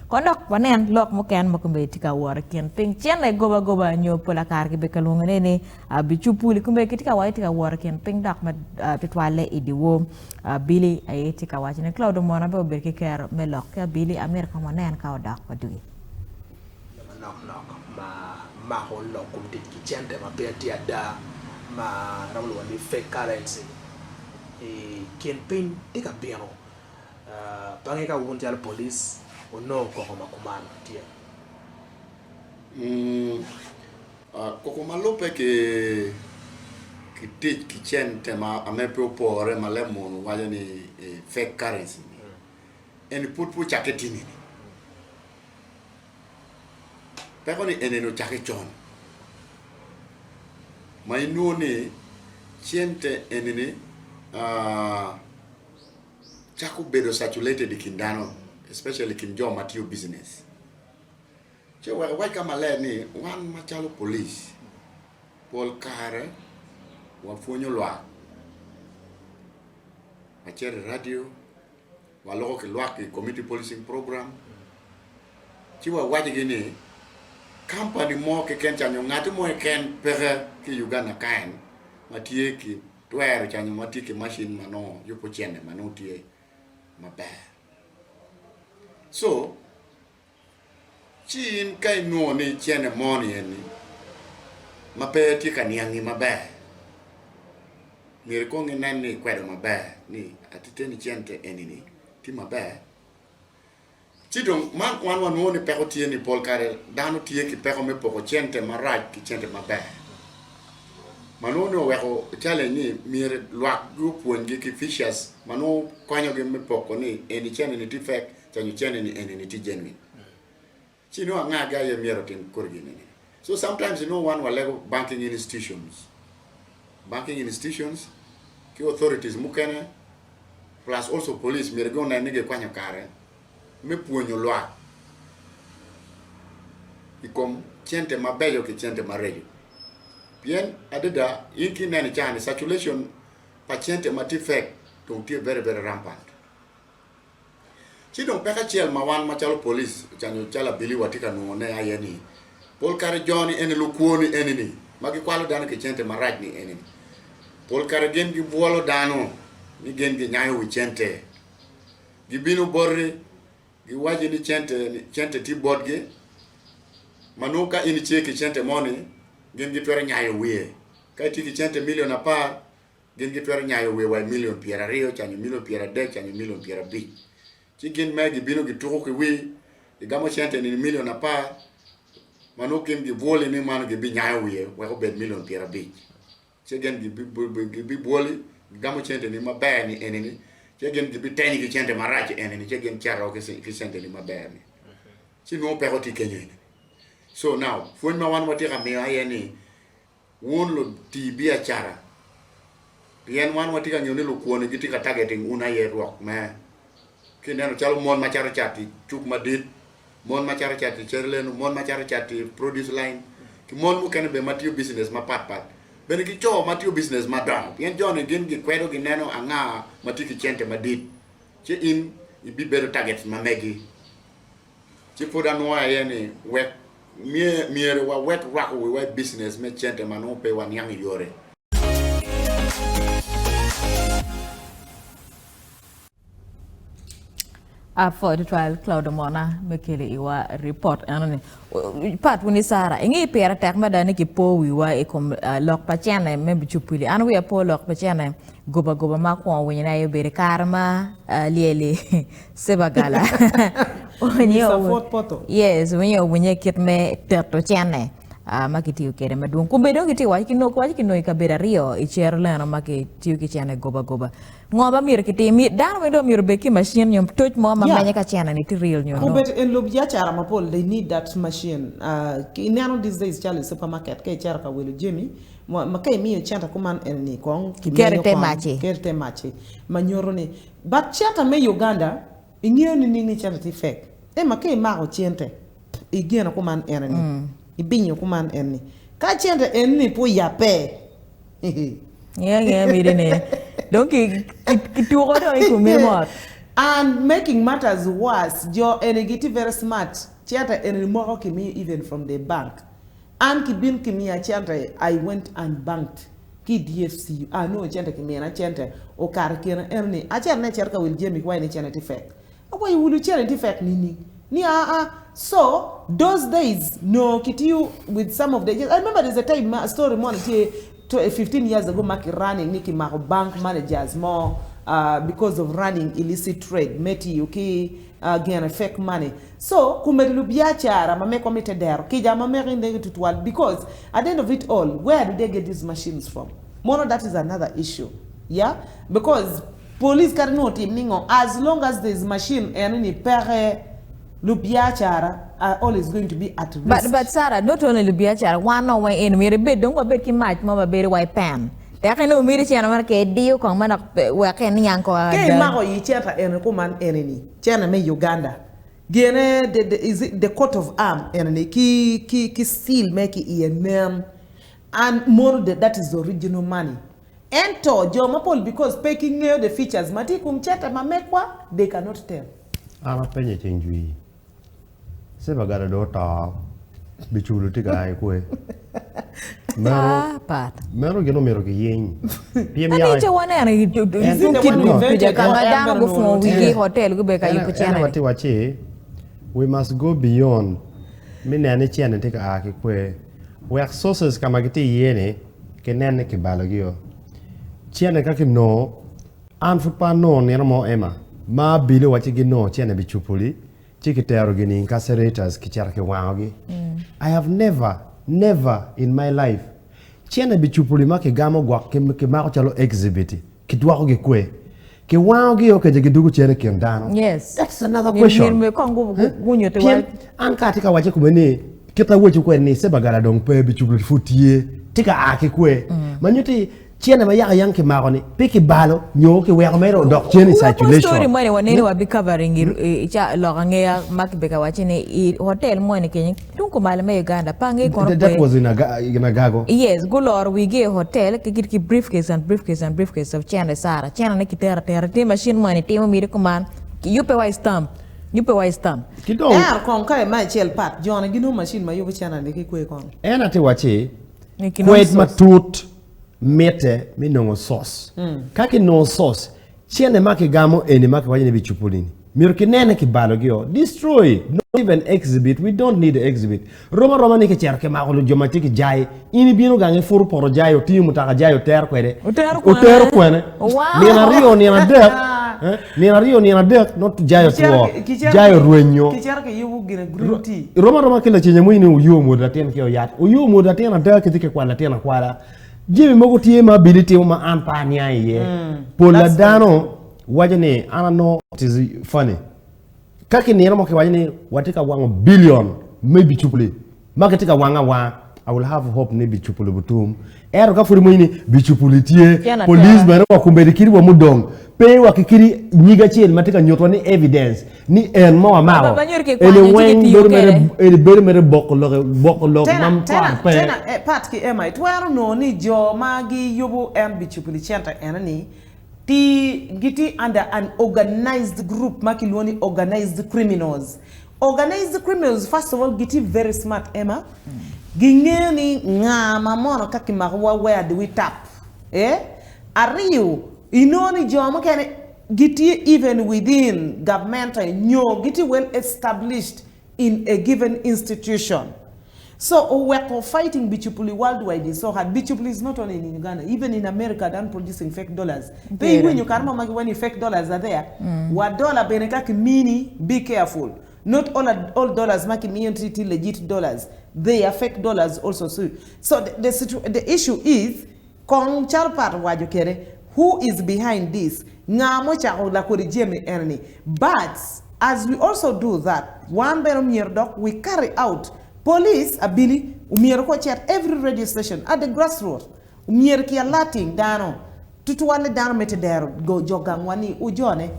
Kon dok wanen lok mukene ma kombeddi tye ka wot i kin piny. Cente goba goba nyo pola kare kibedo ka lwongone ni bicupuli kombeddi kitye ka waco tye ka wot i kin piny dok ma tutwalle i dyewor. Abili aye tye ka waco ni Claude Omona bene obedo ki kero me lok ki abili amito kong wanen ka odok wadugi. Jo manok nok ma mako lok kom tic ki cente ma pe tye ada ma romo lwongo ni fake currency i kin piny tye ka bino Bange ka wun calo polic wunongo koko ma kuman tye? Koko ma lubbe ki tic ki cente ma pe opore ma leb munu waco ni fake currency ni eni pud pe ocakke tini ni peko ni eni ocakke con ma inwongo ni cente eni ni cako bedo saturated i kin dano especially i kin jo ma tiyo business. Ci wek awac ka maler ni wan macalo police pol kare wapwonyo lwak, wacito i radio, waloko ki lwak i community policing program ci wawacigi ni kampani mo keken ca nyo ngati mo keken peke ki i Uganda kany ma tye ki Twero ca nyo ma tye ki macin ma nongo yubo cente ma nongo tye maber. So, ci in ka inwongo ni cente mo-ni eni ma pe tye ka niangi maber, myero ikong inen ni ikwedo maber ni atite ni cente eni-ni tye maber. Ci dong, man wan wanwongo ni peko tye ni pol kare dano tye ki peko me poko cente marac ki cente maber. Ma nongo ni oweko challenge ni myero lwak gi opwonygi ki features ma nongo konyogi me poko ni eni cente ni tye fake ca nyo cente ni eni ni tye genuine. Ci nongo anga gi aye myero otim kodi gin eni. So sometimes inongo wan walego banking institutions, banking institutions ki authorities mukene plus also police myero gi onen ni gikwanyo kare me pwonyo lwak i kom cente mabeco ki cente mareco. Pien adada in ka ineno i caa-ni circulation pa cente ma tye fake dong tye very very rampant. Ci dong peko acel ma wan macalo polic nyo calo abili watye ka nongone aye ni pol kare jo-ni eni lukwoni eni-ni ma gikwalo dano ki cente marac-ni eni-ni pol kare gin gibwolo dano ni gin ginyayo wi cente. Gibino boti giwaci ni cente tye botgi ma nongo ka in itye ki cente moni gin gitwero nyayo wiye. Ka itye ki cente milion apar Gin gitwero nyayo wiye wa i milion pyeraryo ca nyo milion pyeradek ca nyo milion pyerabic. Ci gin mere gibino gituko ki wii, gigamo cente-ni milion apar, ma nongo gin gibwoli ni mano gibinyayo wiye wek obed milion pyerabic. Ci gin gibibwoli, gigamo cente-ni maber-ni eni-ni, ci gin gibitenyi ki cente marac eni-ni, ci gin cito ki cente-ni maber-ni. Ci nongo peko tye kenyo eni. So now, pwony ma wan watye ka miyo aye ni, Wun luti biacara, pien wan watye ka ngeyo ni lukwoni gitye ka targeting wun aye rwok me ki ineno calo mon ma cato cat i cuk madit, mon ma cato cat i Cherlenu, mon ma cato cat i produce line, ki mon mukene bene ma tiyo business mapat pat, bene ki co ma tiyo business madongo pien joni gin gikwedo gineno anga ma tye ki cente madit ci in ibibedo target ma megi. Ci pud anwoyo aye ni wek myero wawek rwako wiwa i business me cente ma nongo pe waniang i yore. Apwoyo tutwal Claude Omona me kelo iwa ripot enoni. Pat wuni Sara, inge pire tek mada ni kipo wiwa i kom lok pa cene me cupili. An wiya po lok pa cene goba goba ma akwongo winyone aye obedo i kare ma lyeli Sebagala yes winyo owinye kit me teto cene ma kitiyo kwede madwong. Kombeddi dong gitye waco kiwaco kinongo i kabedo aryo i cero leno ma kitiyo ki cene goba goba. Ngo ma myero kitim? Dano weng dong myero obed ki macin nyo toc mo ma menyo ka cene ni tye real nyo no. Obed en lub biacara mapol they need that machine. Ineno these days calo i supermarket ka icito ka wilo jami ma ka imiyo cente kuman eni kong kimenyo kong keto ite mac-ci ma nyuto ni But cente me Uganda ingeyo nining ni cente tye fake? Ema ka imako cente igeno kuman ene ni ibinyo kuman ene ni ka cente eni ni pe oyabbe Ngeyo angeya miti ni dong kituko dong i komi mot. And making matters worse jo eni gitye very smart cente eni moko kimiyo even from the bank an kibin kimiya cente I went and banked ki i DFCU anongo cente kimina cente okato i kine eno ni acito ni acito ka wil jami ki waco ni cente tye fek Awaco wulu cene tye fek nining ni aa so those days nongo kitiyo with some of the I remember there's a time ma story moni tye 15 years ago ma ki running ni kimako bank managers mo because of running illicit trade me tiyo ki gene fake money so komedi lubiacara ma mekwa me tedero kica ma meki negi tutwal because at the end of it all where do they get these machines from mono that is another issue yeah because Police kadi nongo otim ningo as long as there is machine eno ni peke lubiacara are always going to be at risk. But but Sarah not only lubiacara wan nongo weng eni myero ibed dong wabed ki mac mo ma bedo wa i pen tek inongo miti cene mere ke idiyo kong manok wek iniang ko Ka ada. imako i centa eni kuman eni ni cene me Uganda gine the the is it the coat of arm eni ni ki ki ki seal me ki iye nen and mono the that is the original money Ento jo mapol because pe ki ngeyo the features ma tye i kom cente ma mekwa they cannot tell. An apenye ceng jwi, Sebagala dong oto, biculo tye ka a i kwe. Meno, Pat. meno gin omyero giyiny. Pyem Anice yaka. waneno i Is it the kit one who invented ka or ma en dano bene gufungo onongo wigi i tye? hotel gubedo ka En yubo en cene-ni. watye wacci, we must go beyond me neno ni cene tye ka a ki kwe. Wek sources ka ma gitye iye-ni kinen ni kibalogio. Cene ka kinongo, an pud pe anongo nino mo Emma ma abilo wacci ginongo cene bicupuli ci kitero gini incarcerators kicito kiwangogi. I have never, never in my life cene bicupuli ma kigamo gwok kimako calo exhibit-ti. Kidwokogi kwe. Kiwangogi kece gidwogo cen i kin dano. Yes. That's another question. Myero kong gunyuti Pien an ka atye ka wacce kome ni kit aweco kwede ni Sebagala dong pe bicublo pud tye tye ka a ki kwe. Ma nyuti cene ma yaka yang kimako ni pe kibalo nyo kiweko mere odok cen i circulation. Story moni waneno wa be covering i ca lok angeya ma kibedo ka wacce ni i hotel moni kenyo tung kumalo me Uganda pe ange kono That kwe. was in in Agago. Yes, guloro wigi i hotel ki gitye ki briefcase and briefcase and briefcase of cene Sara. Cene ne kitero atera tye machine moni timo miti kuman yubbe wa i stamp yubbe wa i stamp. Ki dong. Ento kong ka i acel pat, joni ginongo machine ma yubo cene-ni ki kwe kono. En aye wacci, Ni kinongo kwed source. matut mitte me nongo source. Ka kinongo source, Cene ma kigamo eni ma kiwaco ni bicupuli ni myero kinene kibalogi o, destroy, not even exhibit, we don't need exhibit. Rom aroma ni kicito kimako jo ma tye ki jai, in ibino gang ipuro poto jai, otingo mutoka jai otero kwede, otero kwene, nino aryo nino adek, eh, nino aryo nino adek nongo jai otwo, jai orwenyo. Kicito kiyubo gine green tea. Rom aroma ki lacenya mo ni oyo omwodo latin ki oyat, oyo omwodo latin ada kitye ka kwalo latin akwala. Jami mogo tye ma abili timo ma an pe aniang iye. Pol pa dano waco ni an anongo it is funny. Ka kinino mo kiwaco ni watye ka wango billion me bicupuli ma kitye ka wange awanga, I will have hope ni bicupuli obitum. Ento ka pud imwonyo ni bicupuli tye, police bene wa kombeddi kadi wa mudong pe wa ki kadi nyig acel ma tye ka nyuto ni evidence ni en ma wamako eni weng bedo mere eni bedo mere boko lok boko lok ma kwar pe. Tena Pat ki Emma itwero nongo ni jo ma giyubo en bicupuli cente eno ni ti gitye under an organized group ma kilwongo ni organized criminals. Organized criminals first of all gitye very smart Emma gingeyo ni nga ma mono ka kimako wa where do we tap eh Aryo, inongo ni jo mukene gitye even within gavmente nyo gitye well established in a given institution. So oweko fighting bicupuli worldwide is so hard. Bicupuli is not only in Uganda, even in America done producing fake dollars. Pe iwinyo kare mo ma giwaco ni fake dollars are there? Wa dollar bene ka kimini, be careful. Not all, all dollars ma kimiyo ni tye legit dollars. They are fake dollars also. So the, the, situ, the issue is Kong calo pat owaco kede who is behind this nga mucako lakodi jami eni ni but as we also do that wan bene omyero dok we carry out police abili omyero ko ocit every radio station at the grass root omyero ki alerting dano tutwalle dano me tedero jo gangwa ni ujone.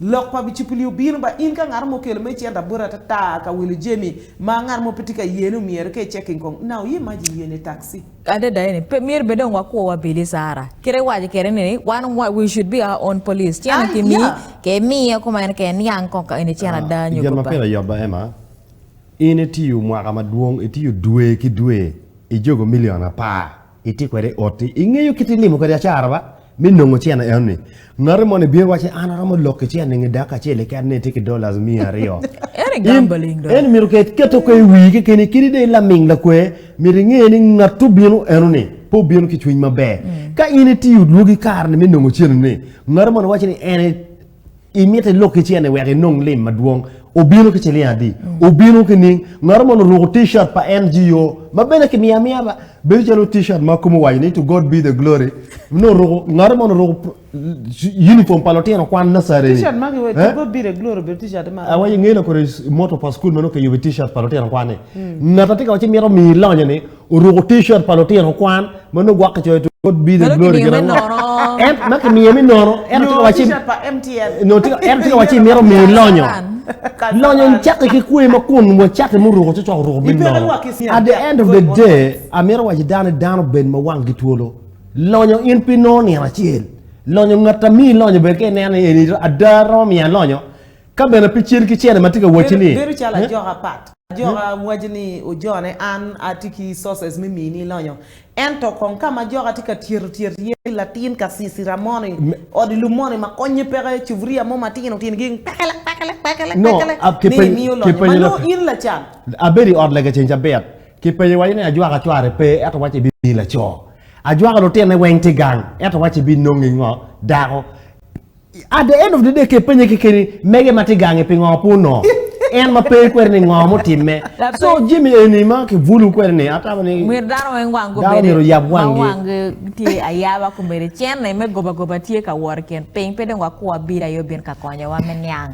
Lok pa bicipuli obino ba in ka ngat mo okelo me cente boti atata ka wilo jami ma ngat mo pe tye ka yeni omyero ka i checking kong now you imagine yeni taxi. Adada eni pe myero bed dong wakwo wa Billy Sara kite iwaco kede ni wan we should be our own police cene ki mi ke miyo kuma en ke niang kong ka eni cene ada nyo Gin ma goba. pire yot ba Emma, in itiyo mwaka madwong, itiyo dwe ki dwe, ijogo million apar. Itye kwede i ot-ti, ingeyo kit ilimo kwede acara ba me nongo cene enoni. Ngati moni bino waco ni an aromo lok ki cene nge dakika acel keken ni etye ki dollars miya aryo. Eni gambling dong. Eni myero keto ko i wii kekeni kadi dong ilaming lakwer myero inge ni ngat obino enoni pe obino ki cwiny maber. Ka in itiyo lwogi kare ni me nongo cene ni ngati moni waco ni en Imito ilok ki cene wek inong lim madwong. Obino ki ciling adi? Obino ki ning? Ngat mo oruko T-shirt pa NGO ma bene kimiyo amiya ba bedo calo T-shirt ma kome owaco ni to God be the glory. Nongo oruko ngat mo oruko uniform pa lutino kwan nursery ni. T-shirt ma kiwaco to God be the glory obedo T-shirt ma Awaco ingeyo lakore motto pa school ma nongo kiyubo i T-shirt pa lutino kwan ni. Ngat atye ka waco ni mito miyi lonyo ni oruko T-shirt pa lutino kwan ma nongo gwok kicoyo to God be the Meno glory kimiyo gin me ango. nono. En ma kimiye me nono ento tye ka Nyo wacci T-shirt pa MTN. nyo tye ka ento tye ka wacci mito miyi lonyo. Kasaran. Lonyo cakke ki kwe ma kun wa cati muruko ci coko ruko me Ipeke nono. lwak ki cen. At the end of the day amito waci dano ni dano bed ma wanggi twolo. Lonyo in pe inongo nino acel. Lonyo ngat a miyi lonyo bene ka ineno ni eni ada romo miya lonyo Ka bene pe cal ki cene ma tye ka wacci ni. Bedo calo ajoka pat. Ajoka waco ni ojone an atye ki sources me mini lonyo. Ento kong ka ma ajoka tye ka tyeto tyet iye ki latin kacicira moni, odi lum moni ma konye peke, cuburia mo matino tino gi pekele pekele pekele No, pekele ab ni kipenyo imiyo lonyo ma kipenyo nongo in lacan. Abedo i ot lega ceng cabit, kipenyo waco ni ajwaka cware pe ento waco ibimiyi laco. Ajwaka lutine weng tye gang ento waco ibinongi ngo? Dako. At the end of the day ka ipenye kekeni mege ma tye gangi pingo pe onongo en ma pe kwede ni ngo mutimme so jami eni ma kibulu kwede ni atamo ni Myero dano weng wang dano myero oyab ma wanggi. wanggi tye ayaba kombeddi cene me goba goba tye ka wot i kin piny pe dong wakur abili aye obin ka konyowa me niang.